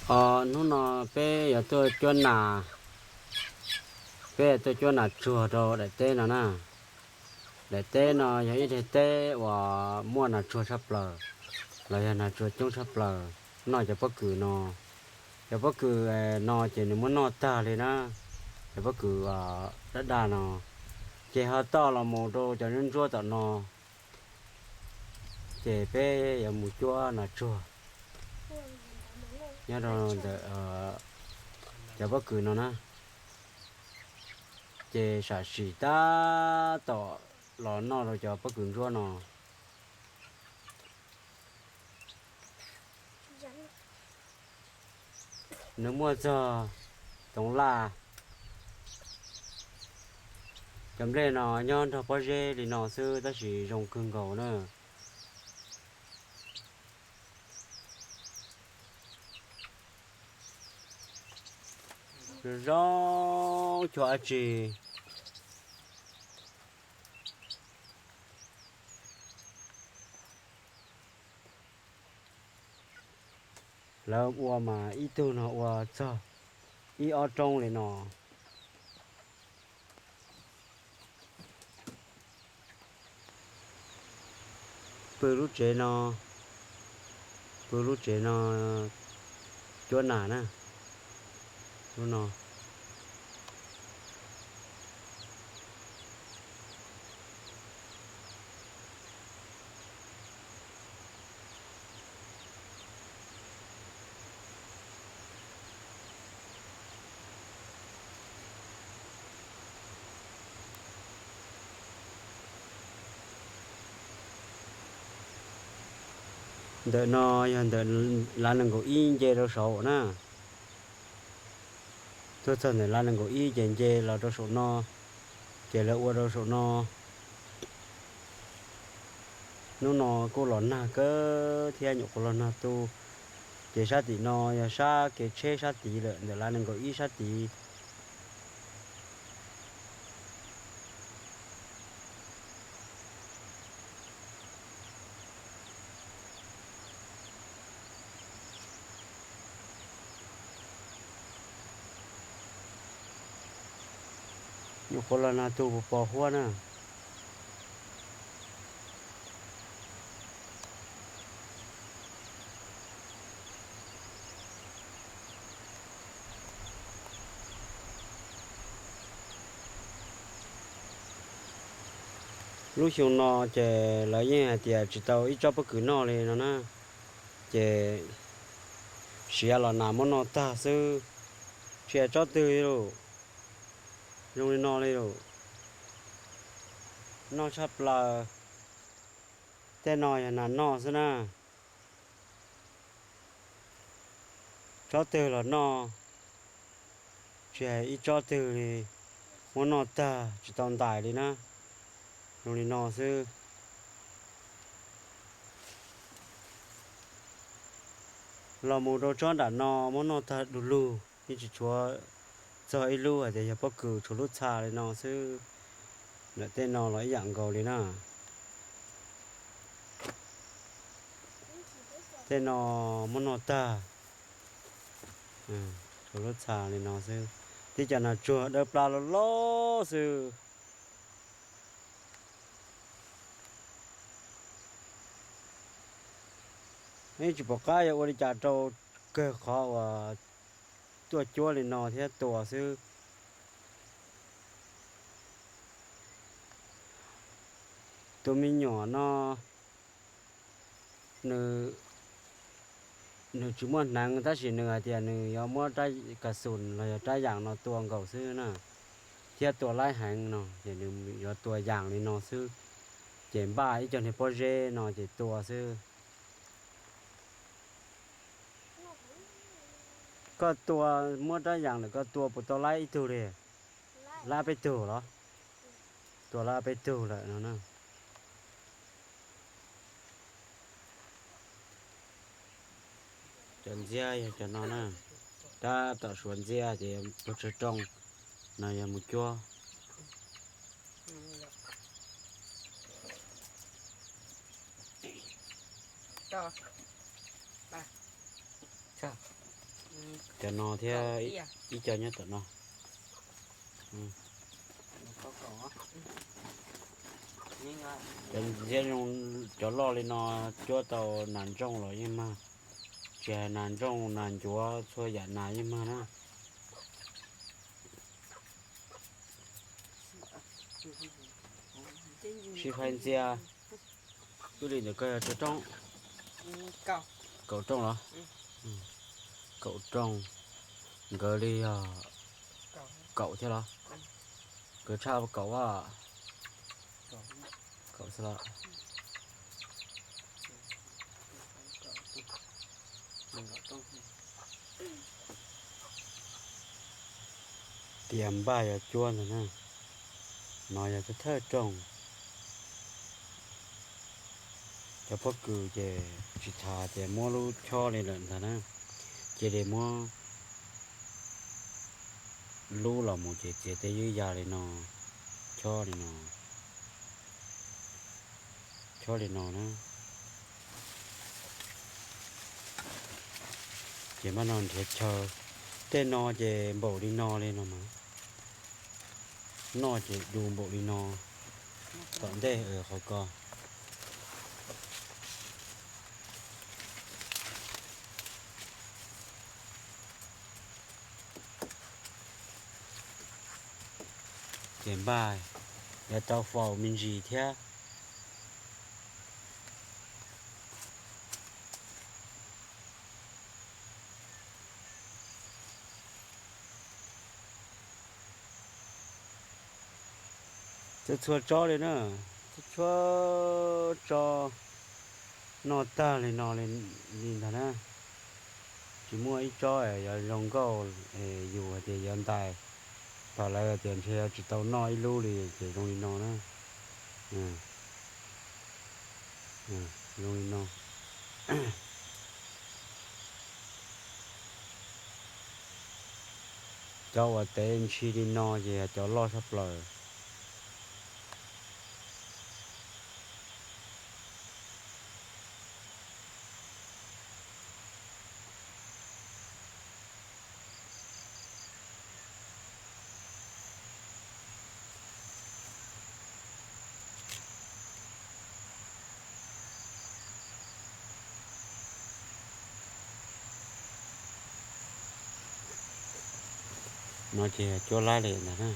Os, hnub no peb yuav tuaj cuab nas, peb yuav tuaj cuab nas tsuag rau daim teb no na. Daim teb no yog ib daim teb uas muaj nas tsuag tshaj plaws, los yog nas tsuag coob tshaj plaws, noj cov pob kws no. Cov pob kws no ces nws muab noj tag li na, cov pob kws daj daj no, ces ho toj los mus rau cov ntsuab ntsuab tom no, ces peb yuav mus cuab nas tsuag nyob rau ntawm cov pob kws no na. Ces sam sim tab tom los noj rau cov pob kws ntsuab no. Nws muaj txog toov laj. Cov nplej no nyob nrog pob zeb li no xwb tab sis zoo kawg nkaus na. Zoo zoo cuag dab tsi. Lawv ua mas ib tug no ua txog ib ob roob li no. Pw lub tsev no, pw lub tsev no cuab nas na, lub no. Ntawm no yog ntawm lav nees nkaum ib nce rau saud na. Tuaj txog ntawm lav nees nkaum ib ces nce los rau saum no, ces lawv ua rau saum no. Hnub no kuj los nag kawg thiab, nyuam qhuav los nag tu. Ces sab tim no yog sab kev tsheb sab tid lawm, ntawm lav nees nkaum ib sab tid. Nyuam qhuav los nag tu pos pos huab na. Lub xyoo no ces lawv yeej hais tias tsis tau ib tsob pob kws noj li no na, ces siav los nas muab noj tag xwb, tsis hais tsob twg li lawm. Zoo li no li lawm, noj tshaj plaws. Tej no yog nas noj xwb na. Tsob twg los noj, tsis hais ib tsob twg li, muab noj tag tsis tau ntais li na. Zoo li no xwb. Los mus rau tsob nram no muab noj tag du lug, yeej tsis tshuav txog ib lub hais tias yog pob kws, tshuav lub txha li no xwb. Ntawm tej no los ib yam nkaus li na. Tej no muab noj tag, tshuav lub txha li no xwb. Tib cov nas tsuag dawb plab loj loj xwb. Yeej tsis pom qab yuav ua li cas rau kawg qhov uas tuaj cuab li no thiab tua xwb. Tus me nyuam no nws, nws tsis muaj hneev tab sis nws hais tias nws yuav muab rab kas xus los yog rab yas no tua nkaus xwb na, thiab tua laib heev no ces nws yuav tua yas li no xwb, ces npaj ib co niag pob zeb no ces tua xwb. Koj tua, muab rab yas lawm koj tua puas tau laib ib tug li? Laib peb tug los? Tua laib peb tug lawm no na. Cov ntxiab yog cov no na, tab tom suav ntxiab ces puag tsawg rooj no yog mus cuab. Cov no thiab ib co nyob tom no. Cov ntxhiab zoo, cov loj li no cuab tau nas ntsooj los yeej mag, tsis hais nas ntsooj nas ncuav txhua yam nas yeej mag na. Sib faib ntxiab. Ib li ntawm koj yog tsawg rooj? Kaum rooj los? Kaum rooj. Nkawd li yog kaum thiab los? Nkawd tshaj kaum a? Kaum xwb los? Tias npaj yuav cuab ntag na. No yog thawj thawj rooj. Cov pob kws ces tsis tas tias muab lub chob li lawm ntag na. Cia li muab lub los mus ces txiav tej ywb ya li no, chob li no, chob li no na. Ces npaj no nrhiav chaw, tej no ces npaum li no li no mas, noj ces du npaum li no. Tom ntej qhov ko. Ces npaj yuav tau faus me ntsis thiab. Txhua tsob li na, txhua tsob noj tag li no li ntag na. Tsis muaj ib tsob yuav zoo nkauj, yus hais tias yuav ntais, thaum lawv tias ntshe yuav tsis tau noj ib lub li ces zoo li no na. Zoo li no. Cov uas tev ntshis li no ces yog cov loj tshaj plaws. No ces cuab laib li ntag na.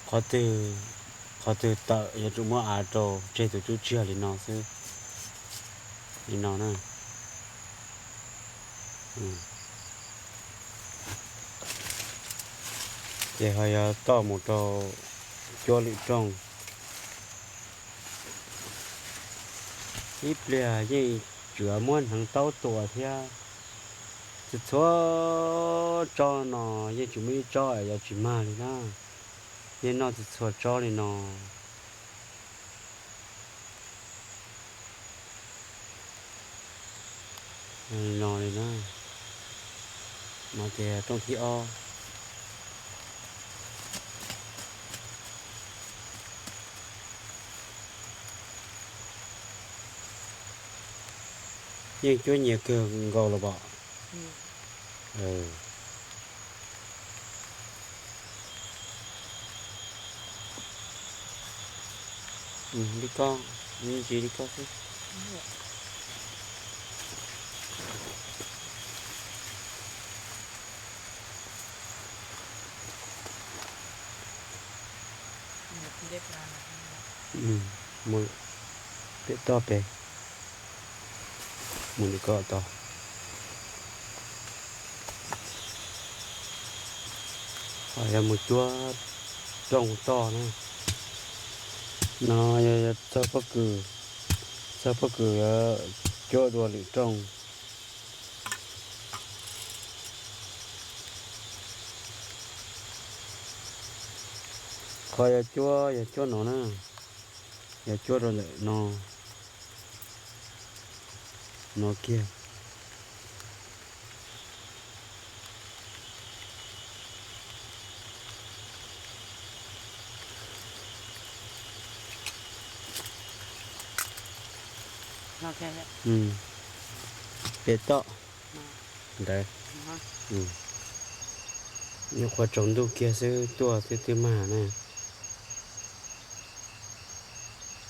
Qhov twg, qhov twg tawm yuav tsum muab av rau tseg tus cub tsiag li no xwb. Li no na. Ces ho yog toj mus rau cuab lwm rooj. Ib pliag yeej tsuas muab hneev taub tua thiab. Txhua txhua tsob no yeej tsis muaj ib tsob yuav tsis mag li na. Yeej noj txhua txhua tsob li no. Li no li na. No ces rooj thib ob. Yeej cuab nyias kawg nkaus los pom. Li koj, ntsis li koj xwb. Mus pem toj pem, mus li ko tau. Ho yog mus cuab rooj toj na. No yog txog pob kws, txog pob kws yuav cuab dua lwm rooj. Qhov yog cuab, yog cuab no na, yog cuab rau ntawm no, no kiag. Pem toj ntawd. Nyuam qhuav tsaus ntuj kiag xwb tuaj twb twb mag na.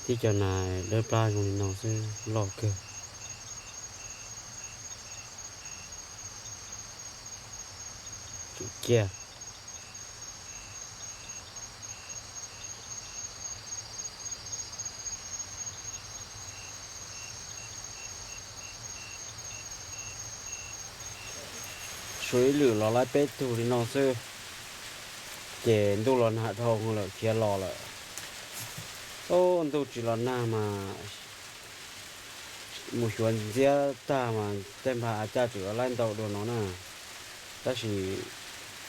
Tib co nas dawb plab zoo li no xwb loj kawg. Tsum ciaj. Suav ib lwm los laib peb tug li no xwb, ces ntuj los nag dhau lawm khiav los lawm. Ub, ntuj tsis los nag mas mus xyuas ntxiab tag mas tej npag a caj tseem laib ntau dua no na. Tab sis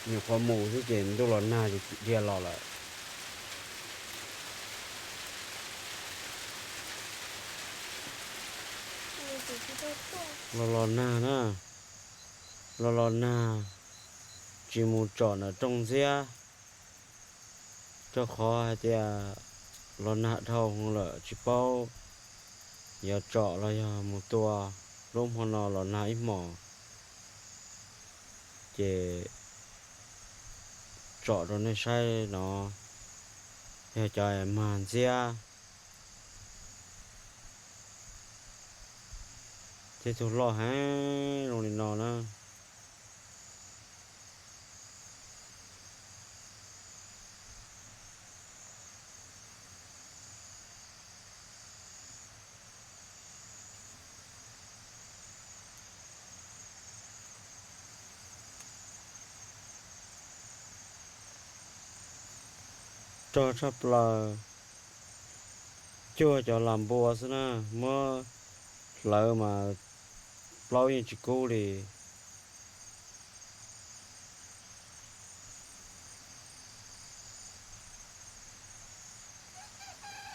nyuam qhuav mus xwb ces ntuj los nag dhia los lawm. Los los nag na, los los nag, tsis mus tsom ntawm rooj ntxiab, rau qhov hais tias los nag dhau lawm tsis paub yuav tsom los yog mus tua. Lub hmo no los nag ib hmos, ces tsom rau nej saib no, yog cov mag ntxiab. Tej tug loj heev zoo li no na. Rog tshaj plaws, cuag cov las npua xwb na, muab hlawv mas plaub yeej tsis kub li.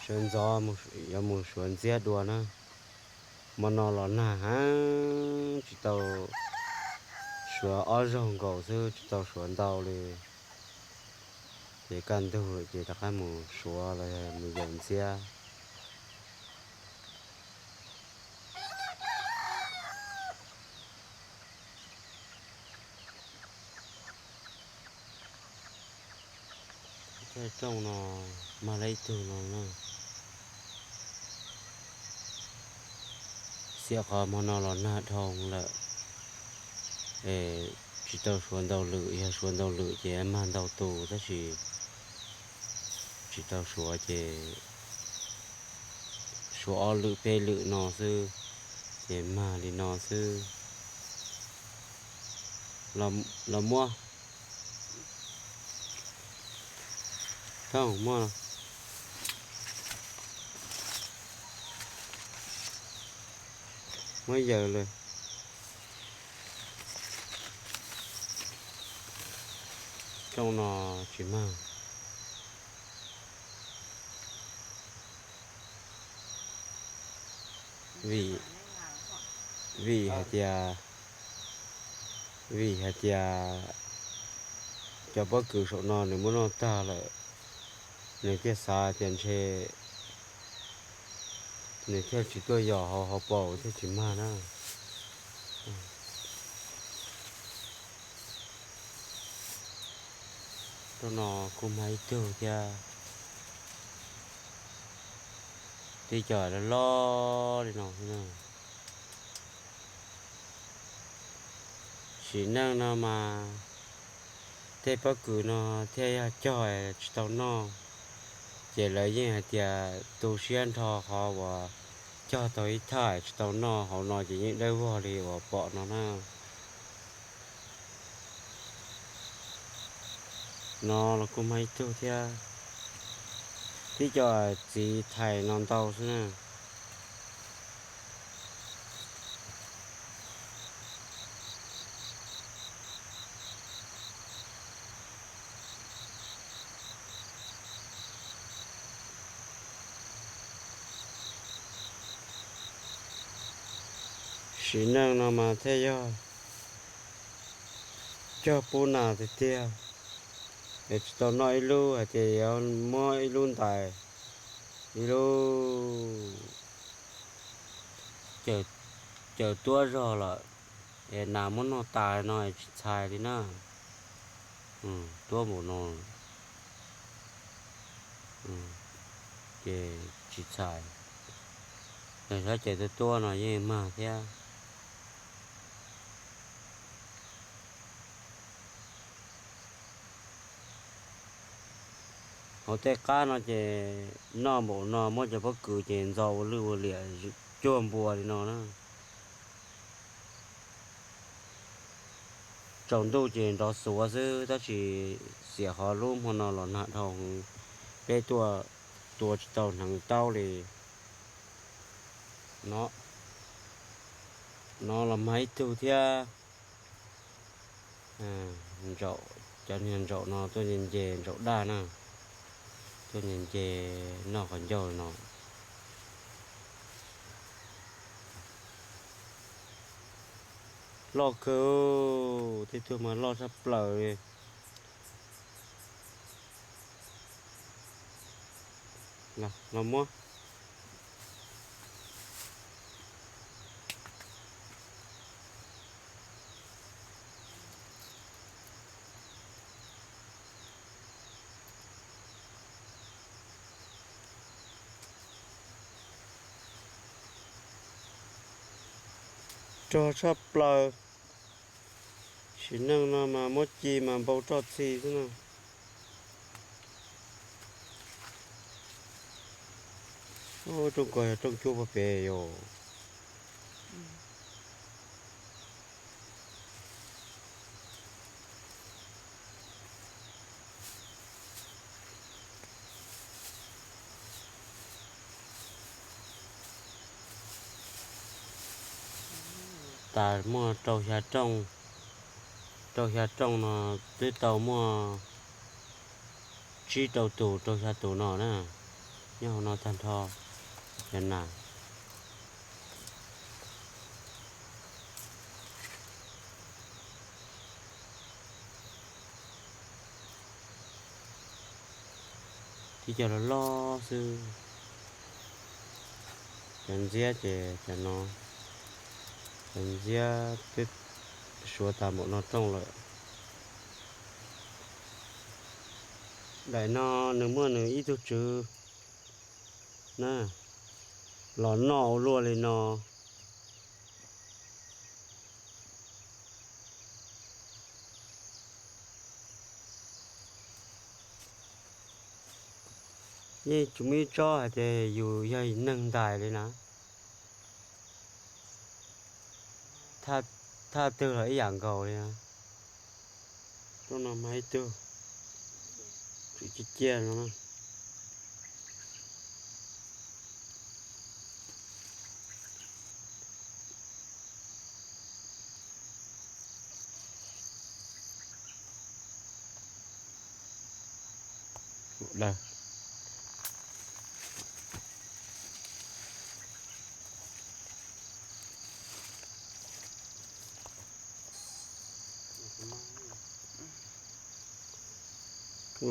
Sawv ntxov yuav mus suav ntxiab dua na. Hmo no los nag heev, tsis tau suav ob zaug nkaus xwb, tsis tau suav ntau li. Ces kaj ntug lawm ces rov qab mus suav los mus yaum ntxiab. Thaj rooj no mag lawm ib tug no na. Xiam qhov hmo no los nag dhau lawm, tsis tau suav ntau lwm, yog suav ntau lwm ces mag ntau tus, tab sis tsis tau suav ces suav ob lwm peb lwm no xwb, ces mag li no xwb. Los muab, muab, muab yaws lawm. Rooj no tsis mag. Vim, vim hais tias, vim hais tias cov pob kws saum no nws muab noj tag lawm, nws thiaj xav tias ntshe nws thiaj tsis tuaj yos hauv hauv paus thiaj tsis mag na. Rooj no kuj mag ib tug thiab. Tib co loj loj li no xwb na. Sim neej no mas tej pob kws no thiaj yog cog tsis tau noj, ces lawv yeej hais tias tu siab nrho qhov uas cog tau ib thaj tsis tau noj, hauv no ces yeej dawb vog li uas pom no na. No los kuj mag ib tug thiab. Tib co txiv thais no ntau xwb na. Sim neej no mas thiaj yog cog pub nas tiag tiag, es tsis tau noj ib lub hais tias yuav muab ib lub ntais, ib lub Caws tuab zog lawm, es nas muab noj tas no es tsis txhais li na. Tuab npaum no ces tsis txhais. Yog sab caws tuab tuab no yeej mag thiab. Hauv tej qab no ces noj npaum no muab cov pob kws ces ntxo ua lwj ua liam cuag npua li no na. Tsaus ntuj ces nrov xuav xwb tab sis xiam qhov lub hmo no los nag dhau heev. Peb tuaj tua tsis tau hneev taub li. No, no los mag ib tug thiab. Ntsaum, cov niag ntsaum no tuaj nce nce ntsaum daj na, tuaj nce nce noj qhov ncauj no. Loj kawg, tej tug mas loj tshaj plaws li. Los muab. Rog tshaj plaws. Sim neej no mas muab ci mas npau roj txhi xwb na. Rooj ko yog rooj cuab puag pem yom. Tas muaj rau xya rooj, rau xya rooj no twb tau muaj tsib rau tus rau xya tus no na, nyob hauv no tag nrho cov nas. Tib co loj loj xwb. Cov ntxiab ces cov no, cov ntxiab twb suav tas npaum no rooj lawm. Daim no nws muaj nws ib tug tswv na, los noj ua luaj li no. Yeej tsis muaj ib tsob hais tias yus yog neeg ntais li na. Thaj twg los ib yam nkaus li na. Rooj no mas ib tug tswv ciaj ciaj no na.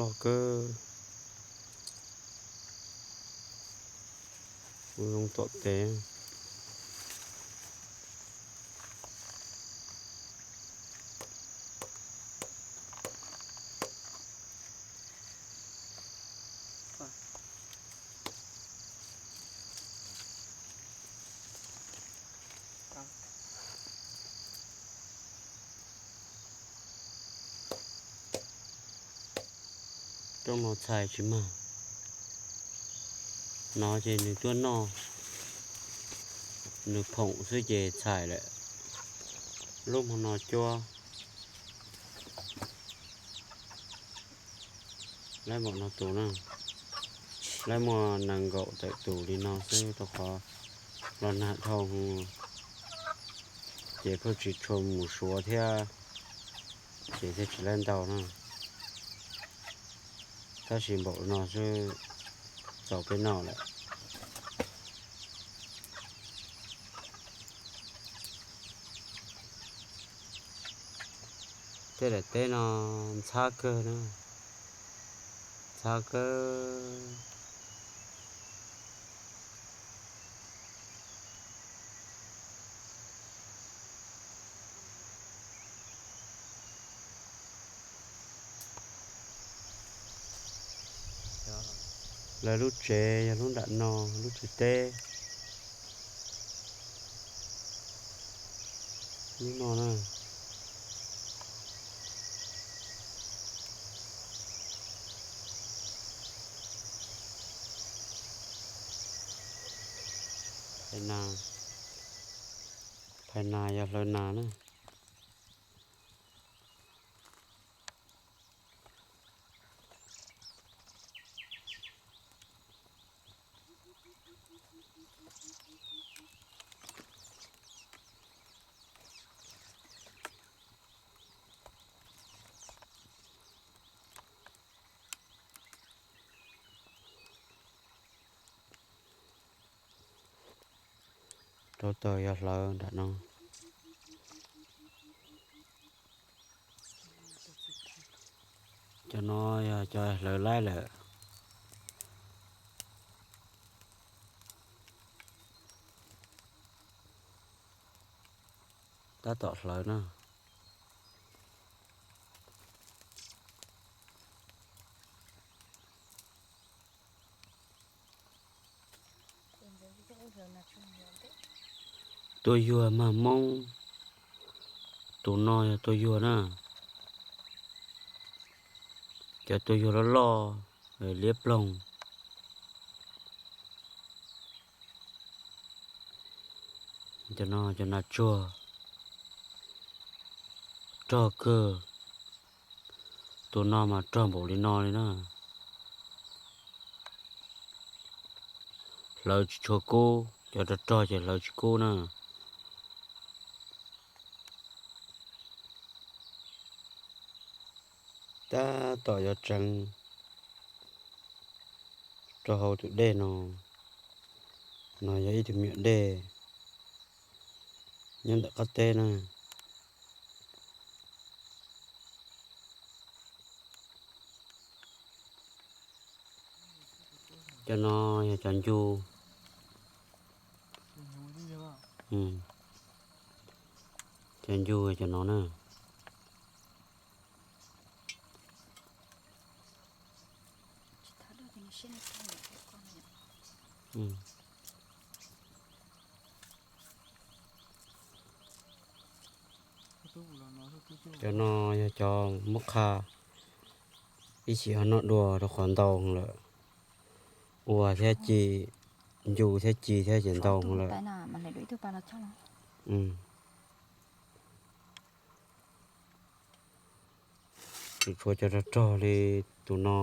Loj kawg. Kuv zoo tom tes. Rooj no txhais tsis mag. No ces nws tuaj noj, nws phoom xwb ces txhais lawm. Lub hmo no cuab lawv mam no tus na, lawv muaj nees nkaum tawm tus li no xwb rau qhov los nag dhau, ces pheej tsis tshua mus suav thiab, ces thiaj tsis lab ntau na. Tab sis npaum no xwb txaus peb noj lawm. Tej daim teb no ntxhab kawg na, ntxhab kawg. Lawv lub tsev yog lub nram no, lub tsev teb. Lub no na. Phais nas, phais nas yog hlawv nas na. Rau taws yog hlawv nram no. Cov no yog cov hlawv laib lawm. Tab tom hlawv na. Tua yuag mag Hmoob, tus no yog tua yuag na. Cov tua yuag loj loj, liab ploog. Cov no cov nas tsuag, rog kawg. Tus no mas rog npaum li no li na. Hlawv tsis tshua kub, cov rog rog ces hlawv tsis kub na. Tab tom yuav tseev rau hauv tus dej no. No yog ib tug me nyuam dej nyob ntawm qab teb na. Cov no yog cov ncu. Cov ncu cov no na. Cov no yog cov muab qha, ib chim ho noj dua rau qhov ntau lawm. Ua thiab ci, ncu thiab ci thiab ces ntau lawm. Tseem tshuav cov rog rog li tus no,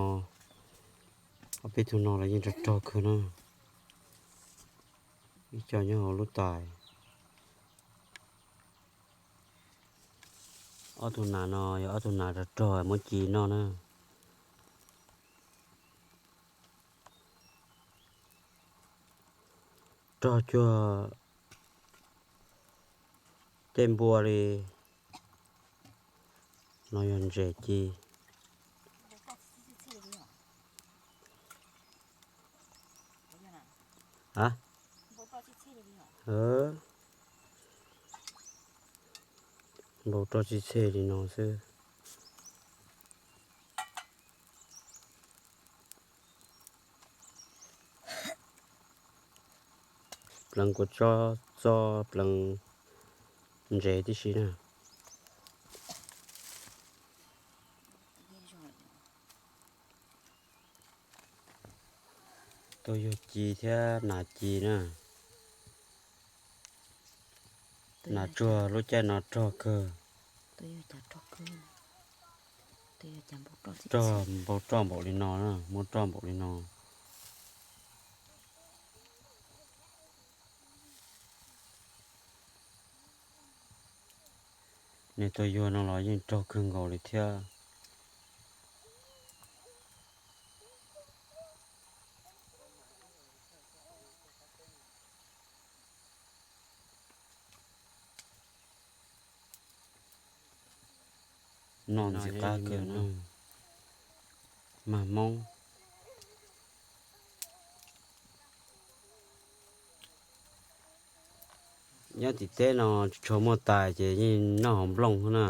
ob peb tug no los yeej rog rog kawg na. Ib co nyob hauv lub tais. Ob tug nas no yog ob tug nas rog rog muab ci noj na. Rog cuag tej npua li. No yog ntses ci. A, npau roj txhij txhej li no xwb. Pleev kua txob, txob pleev ntses tib si na. Tus yug ci thiab nas ci na. Nas tsuag lub caij no rog kawg. Rog npau roj npaum li no na, muab roj npaum li no. Nws tus yuag no los yeej rog kawg nkaus li thiab. Noj ntxim qab kawg na, mag Hmoob. Nyob tim teb no tsis tshua muaj tais ces yeej noj hauv nplooj na.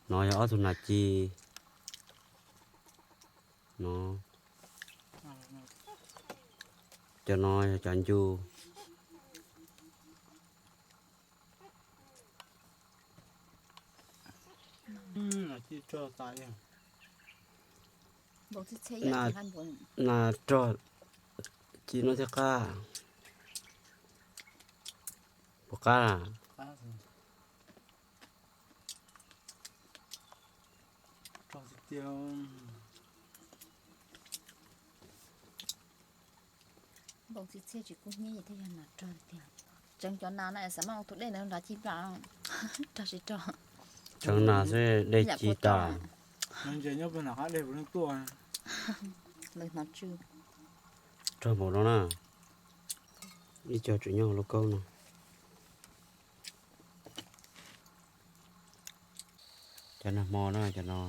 No yog ob tug nas ci no. Cov no yog cov ncu. Nas rog ci no thiab qab. Puas qab? Npoo txiv txiaj tsis kub hnyiab thiaj yog nas rog tiag. Tseev cov nas na xav mas ua tus dej ntawd nrad ci nplam, rog tsis rog. Tseev nas xwb dej ci tas. Rog npaum no na, ib co tseem nyob hauv lauj kaub no. Cov nag hmo na cov no.